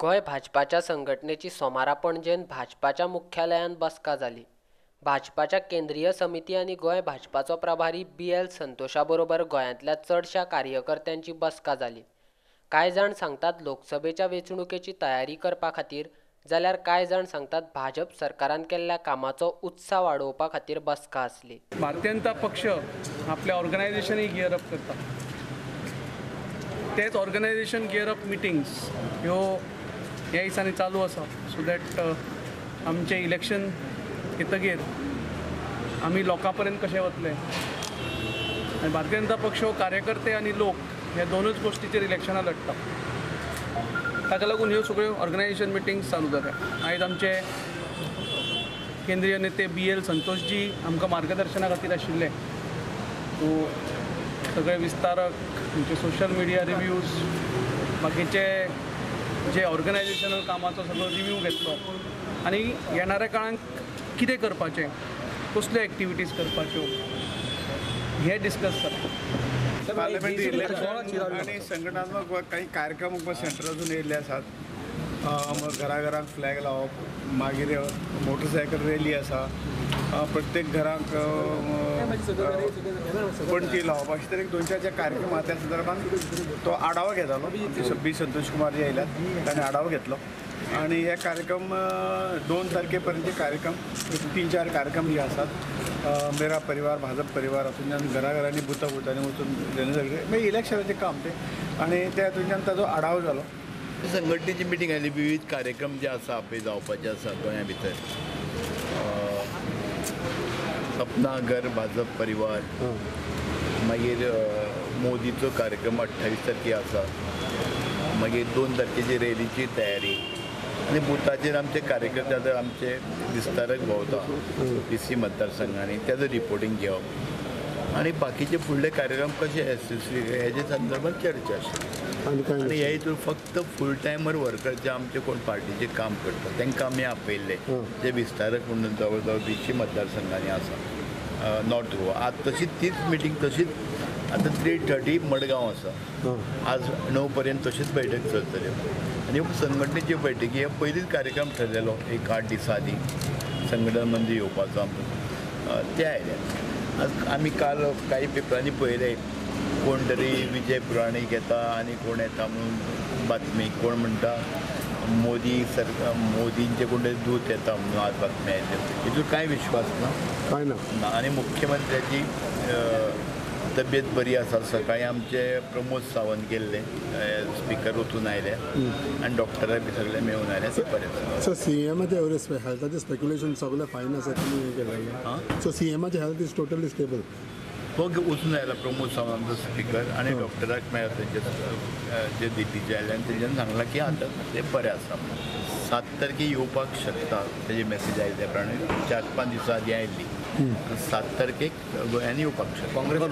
गोंय भाजपाच्या संघटनेची सोमारा पणजेन भाजपाच्या मुख्यालयांत बसका जाली. भाजपाच्या केंद्रीय समिती आनी गोंय भाजपाचो प्रभारी बी.एल. संतोषा बरोबर गोंयांतल्या चडश्या कार्यकर्त्यांची बसका जाली. कांय जाण सांगतात लोकसभेच्या वेंचणुकेची तयारी करपा खातीर, जाल्यार कांय जाण सांगतात भाजप सरकारान केल्ल्या कामाचो उत्साह वाडोवपा खातीर बसका आसली. भारतीय जनता पक्ष आपल्या ऑर्गनायझेशनूय गियर अप करता, तेच ऑर्गनायझेशन गियर अप मिटिंग्स ह्यो ह्या दिसांनी चालू आसा, सो that आमचें इलेक्शन येतगीर आमी लोकां पर्यंत कशें वतले. आनी भारतीय जनता पक्ष हो कार्यकर्ते आनी लोक ह्या दोनूच गोश्टीचेर इलेक्शनां लडटा, ताका लागून ह्यो सगळ्यो ऑर्गनायझेशन मिटिंग्स चालू जाल्या. आयज आमचे केंद्रीय नेते बी.एल. संतोषजी आमकां मार्गदर्शना खातीर आशिल्ले. सो सगळे विस्तारक, आमचे सोशल मिडिया रिव्यूज, बाकीचे जे ऑर्गनायझेशनल कामाचो सगळो रिव्यू घेतलो आनी येणाऱ्या काळांत कितें करपाचें, कसल्यो एक्टिविटीज करपाच्यो हें डिस्कस जालें. पार्लमेंटरी इलेक्शन आनी संघटनात्मक काही कार्यक्रम सेंट्रलासून येयल्ले आसात. घरा घरांक फ्लॅग लावप, मागीर मोटरसायकल रॅली आसा, प्रत्येक घरांक पणटी लावप, अशे तरेन दोन चार जे कार्यक्रम आसा त्या संदर्भात तो आढावा घेतालो. बी संतोष कुमार जे आयल्यात ताणें आढावा घेतलो आनी हे कार्यक्रम 2 तारखे पर्यंतचे कार्यक्रम 3-4 कार्यक्रम जे आसात, मेरा परिवार भाजप परिवार हातूंतल्यान घराघरांनी बुथा बुथांनी वचून सगळें मागीर इलेक्शनाचें काम तें आनी त्या हातूंतल्यान ताजो आढावो जालो. संघटनेची मिटींग आयली, विविध कार्यक्रम जे आसा पळय जावपाचे आसा गोंया भितर, अपना घर भाजप परिवार, मागीर मोदीचो कार्यक्रम 28 तारखे आसा, मागीर 2 तारखेची रॅलीची तयारी आनी बुथाचेर आमचे कार्यकर्ते आतां आमचे विस्तारक भोंवता पी.सी. मतदारसंघांनी, तेजो रिपोर्टींग घेवप आनी बाकीचे फुडले कार्यक्रम कशे येसस्वी हेजे संदर्भात चर्चा आशिल्ली. आनी हे हितून फक्त फूल टायमर वर्कर जे आमचे कोण पार्टीचें काम करता तांकां आमी आपयल्ले, जे विस्तारक म्हणून जवळ जवळ 20 मतदारसंघांनी आसा नॉर्थ गोवा. आतां तशीच तीच मिटींग तशीच आतां 3:30 मडगांव आसा, आज 9 पर्यंत तशीच बैठक चलतली. आनी संघटनेची बैठकी हे पयलींच कार्यक्रम ठरलेलो एक 8 दिसां आदीं संघटन मंदी येवपाचो आमकां, ते आयले. आज आमी काल कांय पेपरांनी पळयलें कोण तरी विजय पुराणीक येता आनी कोण येता म्हणून बातमी, कोण म्हणटा मोदी सरकार मोदींचे कोण तरी दूत येता म्हणून आज बातमी आयली. हितून कांय विश्वास ना, कांय ना. आनी मुख्यमंत्र्याची तब्येत बरी आसा. सकाळी आमचे प्रमोद सावंत गेल्ले, स्पिकर वचून आयले आनी डॉक्टराक बी सगळे मेळून आयले, ते बरें आसा. सो सीएमाचे एवरेज हेल्थाचे स्पेक्युलेशन सगळें फायन आसा तुमी हें केलें. सो सीएमाचे हेल्थ is totally stable. तो वचून आयला प्रमोद सावंत आमचो स्पिकर आनी डॉक्टराक मेळ्ळो तेंचे जे दिल्लीचे आयले आनी तेंच्यान सांगलां की आतां ते बरें आसा, 7 तारखे येवपाक शकता तेजी मॅसेज आयली त्या प्रमाणे 4-5 दिसां आदीं आयल्ली, 7 तारखेक गोंयांनी येवपाक शकता. काँग्रेस.